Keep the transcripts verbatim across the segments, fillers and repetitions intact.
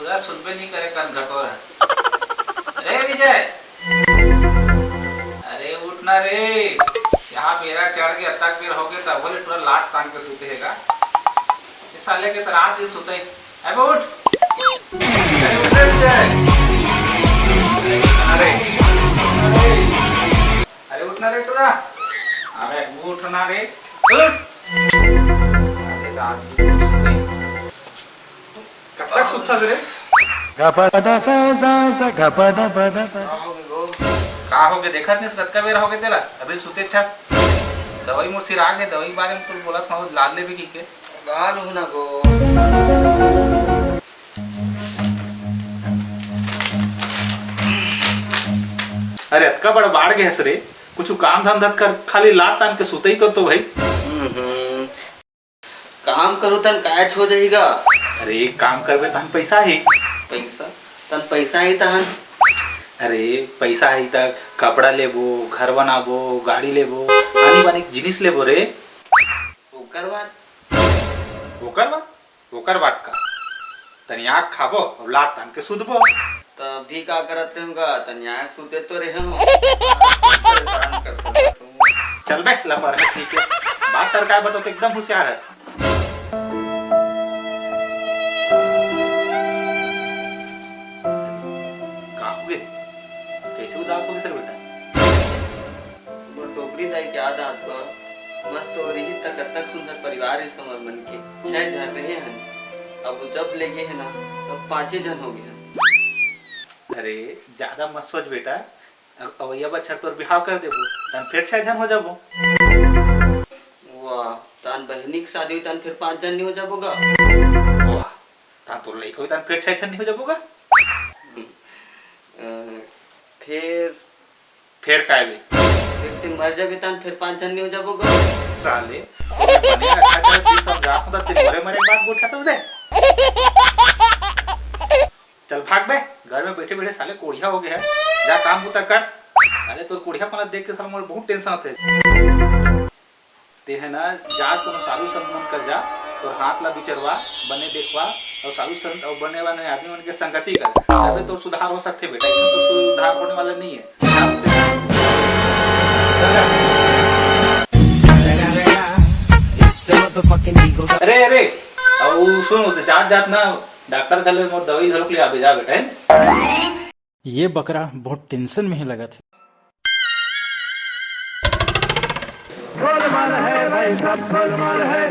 पूरा सुनबे नहीं करे कान घटोर है। अरे विजय, अरे उठ ना रे, यहाँ बेरा चढ़ के अतक बेर हो गए, तब बोले टुरा लात तान के सुते हेगा। इस साले के तो रात दिन सुते। अबे उठ, अरे उठ रे विजय। अरे, अरे उठ ना रे टुरा, अरे उठ ना रे, उठ। अरे रात दिन सुते। कब तक सुतथस रे? गपदा सा सा सा गपदा पदा पदा। का होगे गो? का होगे? देखत नहीं कतका बेर होगे तेला? अभी सुते छा। दवाई मोर सिरा गे, दवाई बारे में तू बोलत हूँ, लाद लेबे की के? गा लूँ ना गो। अरे अतका बड़ बाढ़ गे हस रे, कुछ काम धंधा कर, खाली लात तान के सुतई कर तो भाई। हम्म, हम्म। काम करो तन कायच हो जाही गा। अरे काम करबे तन पैसा ही। पैसा? तन पैसा ही तहन। अरे पैसा ही त कपड़ा लेबो, घर बनाबो, गाड़ी लेबो, आनी बानी के जिनिस लेबो रे। ओकर बाद? ओकर बाद? ओकर बाद का? तनी आग खाबो अउ लात तान के सुतबो। तब भी का करत रहूँगा, तनी आग सुते तो रहे हूँ। परेशान करते हो तुम। चल बे लपर है, ठीक है। बात तरकाय बर तो एकदम होशियार है। का हो गे? कैसे उदास हो गे सर बेटा? मोर डोकरी दाई के याद आत बा। मस्त तो रिहित त कतक सुंदर परिवार रिहिस हमर मन के। छह झन रहे हन, अब वो जब ले गे हे ना, तब पांचे झन हो गे हन। अरे, ज्यादा मत सोच बेटा, अब अवइया बछर तोर बिहाव कर देबो, तन फिर छह झन हो जाबो। वाह, तन बहिनी के शादी होई, तन फिर पांच झन नहीं हो जाबो गा? वाह, तन तोर लइका होई, तन फिर छह झन नहीं हो जाबो गा? अ, फिर फिर काय बे? फिर ते मर जाबे तन फिर पांच झन नहीं हो जाबो गा? साले, बने रखा कर, तू समझा खुदा, ते मरे मरे के बात गोठा तो दे। चल भाग बे, घर में बैठे बैठे साले कोढ़िया हो गया है। जा काम बूता कर। साले तोर कोढ़ियापन देख के साला मोर बहुत टेंशन होथे। ते है ना, जा कोनो साधु संत मन कर जा, तोर हाथ ला बिचरवा, बने देखवा, और साधु संत और बने वाले आदमी मन के संगति कर, तबे तोर सुधार हो सकथे बेटा, इसमें तो कोई उद्धार होने वाला नहीं है। अरे अरे, अउ सुन, जात जात ना डॉक्टर घर ले मोर दवाई घलोक ले आबे जा बेटा, है? ये बकरा बहुत टेंशन में ही लगत हे। गोलमाल है भाई, सब गोलमाल है।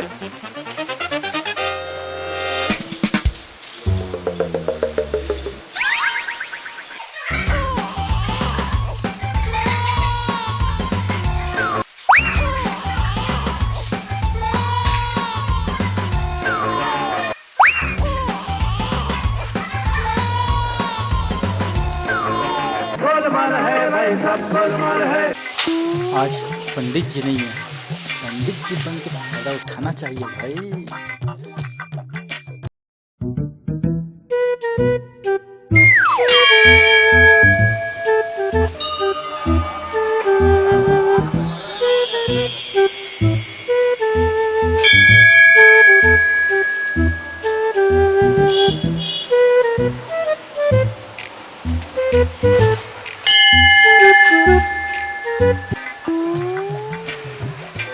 गोलमाल है भाई, सब गोलमाल है। आज पंडित जी नहीं है, पंडित जी बन के फायदा उठाना चाहिए भाई।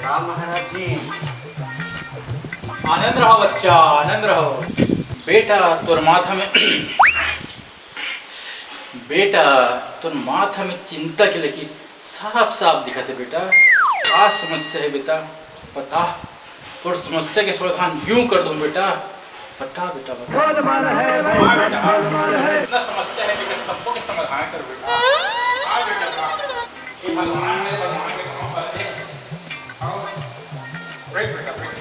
राम महाराज जी। आनंद रहो बच्चा, आनंद रहो। बेटा, तोर माथा में बेटा, तोर माथा में चिंता के लकीर साफ साफ दिखत हे बेटा। का समस्या हे बेटा? बता, तोर समस्या के समाधान यूं कर दूं बेटा। बता बेटा, बता। हाँ बेटा, हाँ। इतना समस्या हे बेटा, सबको के समाधान कर बेटा। हाँ बेटा, हाँ। ये भगवान है, भगवान के कृपा है। आओ। बैठ बेटा, बैठ।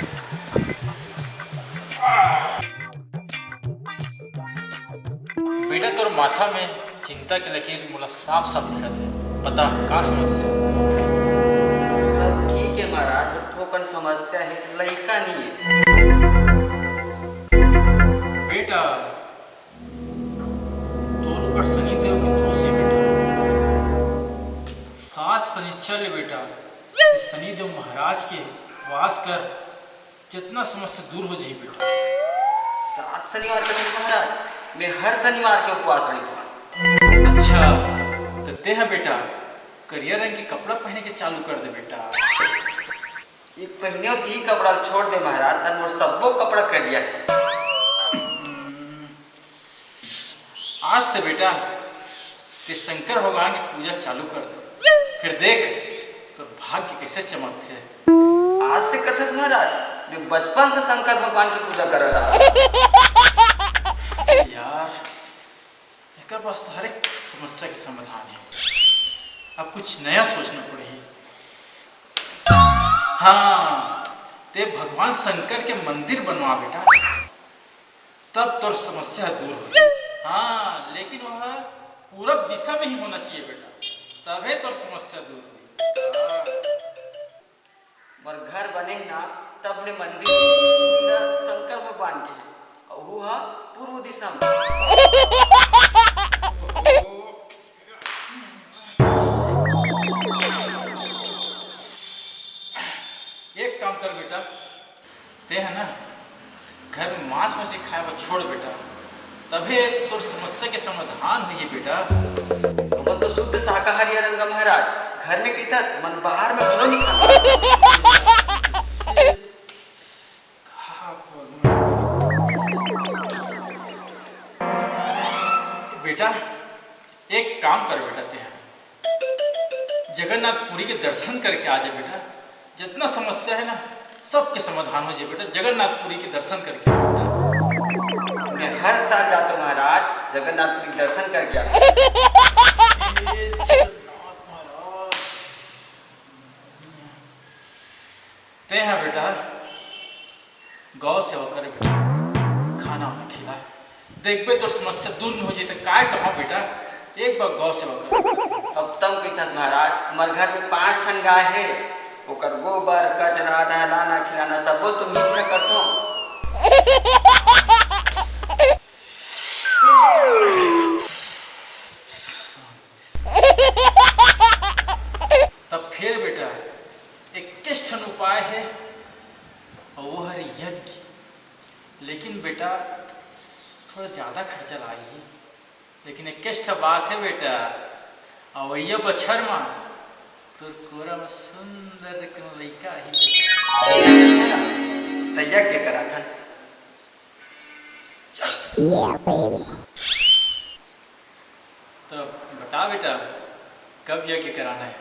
बेटा, तोर माथा में चिंता के लकीर मोला साफ साफ दिखत हे। बता, का समस्या? सब ठीक हे महाराज, बस थोकन समस्या हे, लइका नहीं हे। बेटा, तोर ऊपर शनि देव के दोष हे बेटा। सात शनिचर ले बेटा, इस शनि देव महाराज के वास कर, जितना समस्या दूर हो जाही बेटा। सात शनिवार तक महाराज। मैं हर शनिवार के उपवास रहिथों। अच्छा, त तेहा बेटा करिया रंग के कपड़ा पहने के चालू कर दे बेटा। एक पहिने ती कपड़ा छोड़ दे महाराज, तन मोर सब्बो कपड़ा करिया हे। आज से बेटा ते शंकर भगवान की पूजा चालू कर दे, फिर देख तो भाग्य कैसे चमकथे। आज से कथस महाराज, मैं बचपन से शंकर भगवान की पूजा करत आ यार, एकर पास तो हर एक समस्या के समाधान है। अब कुछ नया सोचना पड़ही। हाँ, ते भगवान शंकर के मंदिर बनवा बेटा, तब तोर समस्या दूर होही। हाँ, लेकिन वह पूरब दिशा में ही होना चाहिए बेटा, तभे तोर समस्या दूर होही। हाँ। मोर घर बने हे ना, तब ले मंदिर ना शंकर भगवान के हे, अउ वो ह पूर्व दिशा में। एक काम कर बेटा, ते है ना घर में मांस मछली खाए बर छोड़ बेटा, तभे तोर समस्या के समाधान होही बेटा। हमन तो शुद्ध शाकाहारी हरन गा महाराज, घर में कहिथस मन बाहर में घलो नहीं खाना। बेटा एक काम कर बेटा, ते जगन्नाथपुरी के दर्शन करके आ जा बेटा। जितना समस्या है ना, सबके समाधान हो जाए बेटा, जगन्नाथपुरी के दर्शन करके आ बेटा। मैं हर साल जाता हूँ महाराज, जगन्नाथपुरी के दर्शन करके आता हूँ। हे जगन्नाथ महाराज। ते हा बेटा गौ सेवा करे बेटा, खाना वाना खिला। देखबे तोर समस्या दूर नहीं हो जाए तो काय कहा बेटा, एक बार गौ सेवा कर। अब तब कहिथस महाराज, हमारे घर में पांच ठन गाय है, ओकर गोबर कचरा नहलाना खिलाना सबो तुम ही अच्छा करथो। तब फिर बेटा एक ठन उपाय है, और वो हर यज्ञ। लेकिन बेटा थोड़ा ज्यादा खर्चा लागही, लेकिन एक ठन बात है बेटा, अवैया बछर मा तोर कोरा में सुंदर एक लइका ही बेटा। त यज्ञ कराथन। Yes। Yeah, baby। तो बता बेटा, कब यज्ञ कराना है?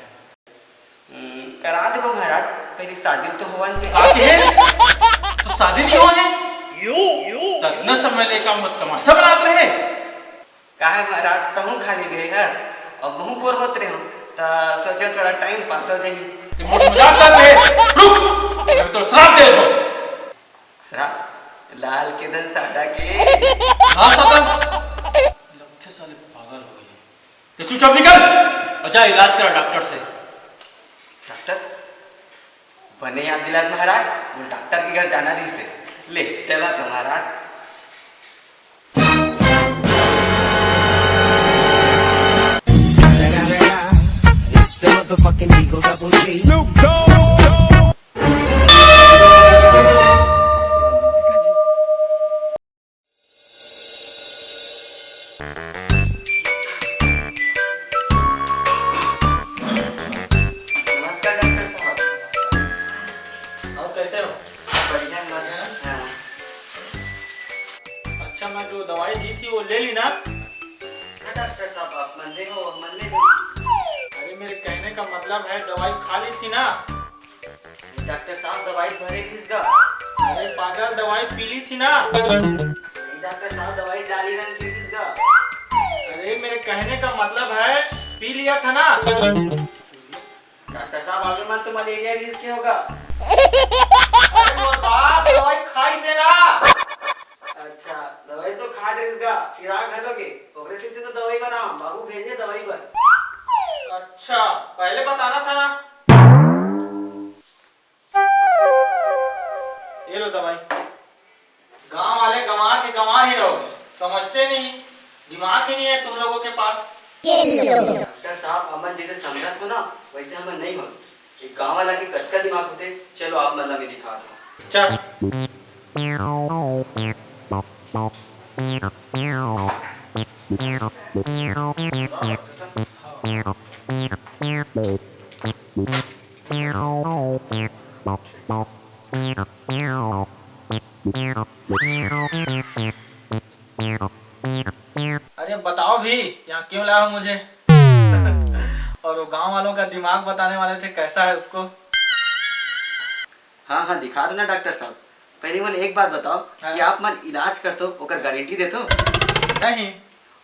हम्म, करा देबो महाराज, पहले शादी तो होवन दे। का कहे? तो शादी नहीं हुआ है? ततना समय ले का मत तमाशा बनात रहे? का है महाराज, तहूँ खाली रहे हस, अब महूँ बोर होत रहे हूँ, त सोचे थोड़ा टाइम पास हो जाही। ते मोर मजाक कर रहे? रुक, मैं तो श्राप दे दो। श्राप? लाल के धन सादा के। ना सादा। लगथे साले पागल हो गए। ते चुपचाप निकल और जा इलाज करा डॉक्टर से। डॉक्टर? बने याद दिलास महाराज, वो डॉक्टर के घर जाना रही से। ले, चला तो महाराज। It's the motherfucking Eagle Double G. Snoop Dogg. नमस्कार डॉक्टर साहब। और कैसे हो? बढ़िया, मस्त। हाँ। अच्छा, मैं जो दवाई दी थी वो ले ली ना? हाँ डॉक्टर साहब, आप मन ले हो, मन ले लो। अरे मेरे कहने का मतलब है दवाई खा ली थी ना? डॉक्टर साहब दवाई भरे रहिस गा। अरे पागल, दवाई पी ली थी ना? नहीं डॉक्टर साहब, दवाई जाली रंग की रहिस गा। अरे मेरे कहने का मतलब है पी लिया था ना? डॉक्टर साहब आगे मन तो मलेरिया रहिस के होगा। अरे मोर बाप दवाई खाई से ना। अच्छा, दवाई तो खा रहिस गा, चिराग घलो के, ओकरे सेती तो दवाई बर आम, बाबू भेजे दवाई बर। अच्छा, पहले बताना था ना। ये लो दवाई। गांव वाले गंवार के गंवार ही रहोगे, समझते नहीं, दिमाग ही नहीं है तुम लोगों के पास। डॉक्टर साहब, हमन जैसे समझत हो ना, वैसे हमन नहीं हो। एक गांव वाला के कतका दिमाग होते, चलो आप मन ला मैं दिखात हूँ। चल। अरे बताओ भी, यहाँ क्यों लाए हो मुझे? और वो गांव वालों का दिमाग बताने वाले थे, कैसा है उसको? हाँ हाँ, दिखा दो ना डॉक्टर साहब। पहले मन एक बात बताओ हाँ। कि आप मन इलाज करथो, ओकर गारंटी देथो? नहीं।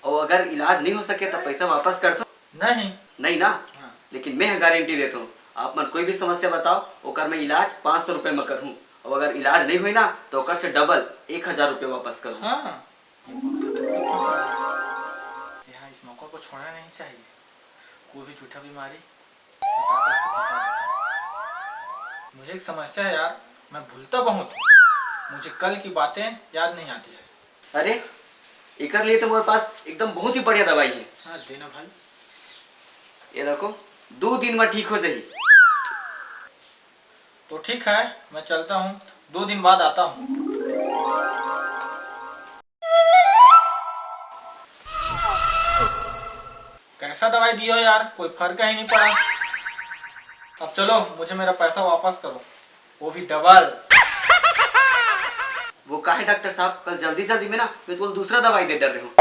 और अगर इलाज नहीं हो सके तो पैसा वापस करथो? नहीं। नहीं ना? हाँ। लेकिन मैं गारंटी देथो, आप मन कोई भी समस्या बताओ, ओकर मैं इलाज पाँच सौ रुपये में करहूँ, और अगर इलाज नहीं हुई ना तो ओकर से डबल एक हजार रुपये वापस करूँ। हाँ। ये बोलते तो खुद फंसा है। यहाँ इस मौका को छोड़ना नहीं चाहिए। कोई भी झूठा बीमारी बताकर इसको फंसा देता है। मुझे एक समस्या है यार, मैं भूलता बहुत हूँ। मुझे कल की बातें याद नहीं आती है। अरे, एकर लिए तो मेरे पास एकदम बहुत ही बढ़िया दवाई है। हाँ, देना भाई। ये रखो, दो दिन में ठीक हो जाही। तो ठीक है, मैं चलता हूँ, दो दिन बाद आता हूँ। कैसा दवाई दिए हो यार, कोई फर्क ही नहीं पड़ा। अब चलो, मुझे मेरा पैसा वापस करो, वो भी डबल। वो का है डॉक्टर साहब, कल जल्दी जल्दी में ना मैं तुमको दूसरा दवाई दे डर रहे हूँ।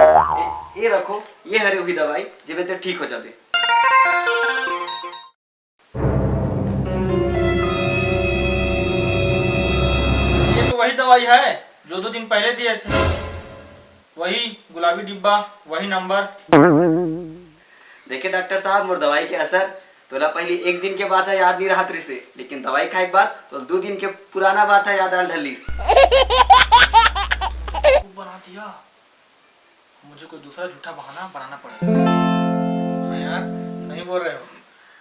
ये रखो, ये हरे हुई दवाई, जेमे ते ठीक हो जाबे। ये तो वही दवाई है जो दो दिन पहले दिए थे, वही गुलाबी डिब्बा, वही नंबर। देखिए डॉक्टर साहब, मोर दवाई के असर तोला पहली एक दिन के बात है याद नहीं रहत रिसे, लेकिन दवाई खाए के बाद तो दो दिन के पुराना बात है याद आल धलिस। खूब बना दिया। मुझे कोई दूसरा झूठा बहाना बनाना पड़ेगा। हाँ यार, सही बोल रहे हो,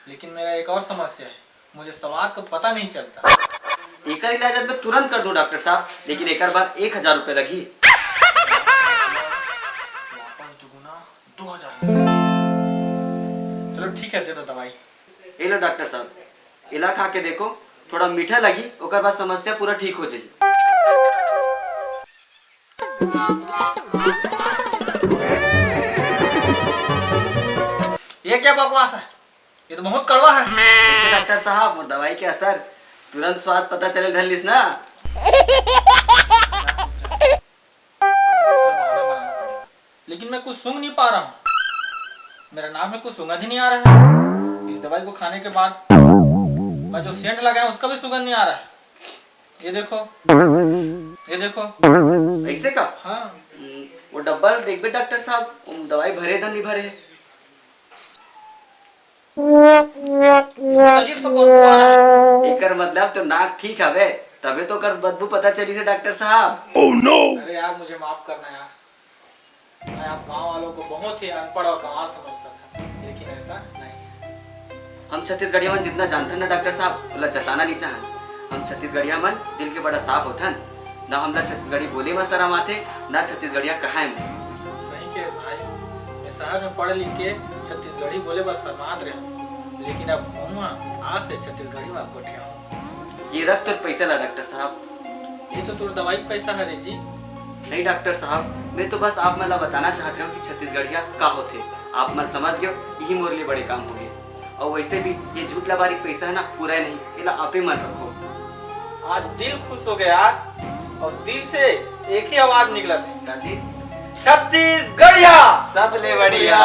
लेकिन मेरा एक और समस्या है, मुझे स्वाद का पता नहीं चलता। एकर इलाज अब मैं तुरंत कर दूं डॉक्टर साहब, लेकिन एकर बर एक हजार रुपये लगही। वापस दुगुना, दो हजार। चलो ठीक है, दे दो दवाई। ये लो डॉक्टर साहब, इला खा के देखो, थोड़ा मीठा लगी, ओकर बाद समस्या पूरा ठीक हो जाई। ये क्या बकवास है? ये तो बहुत कड़वा है। देखो डॉक्टर साहब, मोर दवाई के असर, तुरंत स्वाद पता चले धलिस ना। लेकिन मैं कुछ सूंघ नहीं पा रहा हूँ, मेरा नाक में कुछ सुगंध ही नहीं आ रहा है। इस दवाई को खाने के बाद मैं जो सेंट लगाया, उसका भी सुगंध नहीं आ रहा है। ये देखो, ये देखो। ऐसे का? हाँ। हम्म, वो डब्बा देखबे डॉक्टर साहब, वो दवाई भरे था नहीं भरे? अजीब सा बदबू आ रहा है। एकर मतलब तो नाक ठीक हवे, तबे तो ओकर बदबू पता चली से डॉक्टर साहब। Oh no! अरे यार, मुझे माफ करना यार, मैं आप गांव वालों को बहुत ही अनपढ़ और गंवार समझता था, लेकिन ऐसा नहीं है। हम छत्तीसगढ़िया मन जितना जानथन ना डॉक्टर साहब, ओला जताना नहीं चाहन। हम छत्तीसगढ़िया मन दिल के बड़ा साफ होथन, ना हमला छत्तीसगढ़ी बोले म शरम आथे, ना छत्तीसगढ़िया कहाए म। सही कहे भाई, मैं शहर में पढ़ लिख के छत्तीसगढ़ी बोले बर शर्मात रहे हूँ, लेकिन अब कहूँ आज से छत्तीसगढ़ी में गोठिया हूँ। ये रख तोर पैसा ला डॉक्टर साहब। ये तो तोर दवाई के पैसा हरे जी। नहीं डॉक्टर साहब, मैं तो बस आप मन ला बताना चाहत रहे हूँ कि छत्तीसगढ़िया का होथे। आप मन समझ गए, यही मोर लिए बड़े काम हो गए। और वैसे भी ये झूठ लबारी पैसा है ना, पूरा नहीं, एला आपे मन रखो। आज दिल खुश हो गया यार, और दिल से एक ही आवाज निकला था। राजीव, छत्तीसगढ़िया सबले बढ़िया।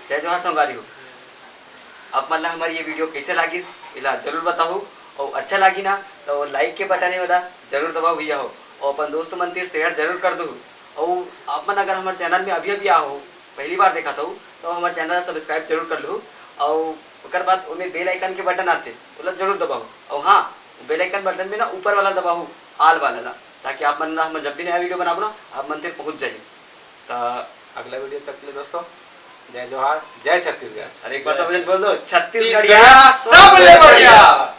जय जोहार संगवारी हो। आप मन ला हमारी ये वीडियो कैसे लागिस, एला जरूर बताहू। और अच्छा लागी ना, तो लाइक के बटन हे, ओला जरूर दबाओ भैया हो। और अपन दोस्त मन तीर शेयर जरूर कर दू। और आप मन अगर हमारे चैनल में अभी अभी आओ, पहली बार देखा तो, तो हमारे चैनल ला सब्सक्राइब जरूर कर लू। और ओकर बाद ओमे बेल आइकन के बटन आथे, ओला जरूर दबाओ। और हाँ, बेल आइकन बटन में ना ऊपर वाला दबाओ, आल वाला ला, ताकि आप मन ला हम जब भी नया वीडियो बनाबो ना, आप मन तीर पहुँच जाही। तो अगला वीडियो तक के लिए दोस्तों, जय जोहार, जय छत्तीसगढ़। अरे एक बार तो बोल दो, छत्तीसगढ़िया छत्तीसगढ़िया सबले बढ़िया।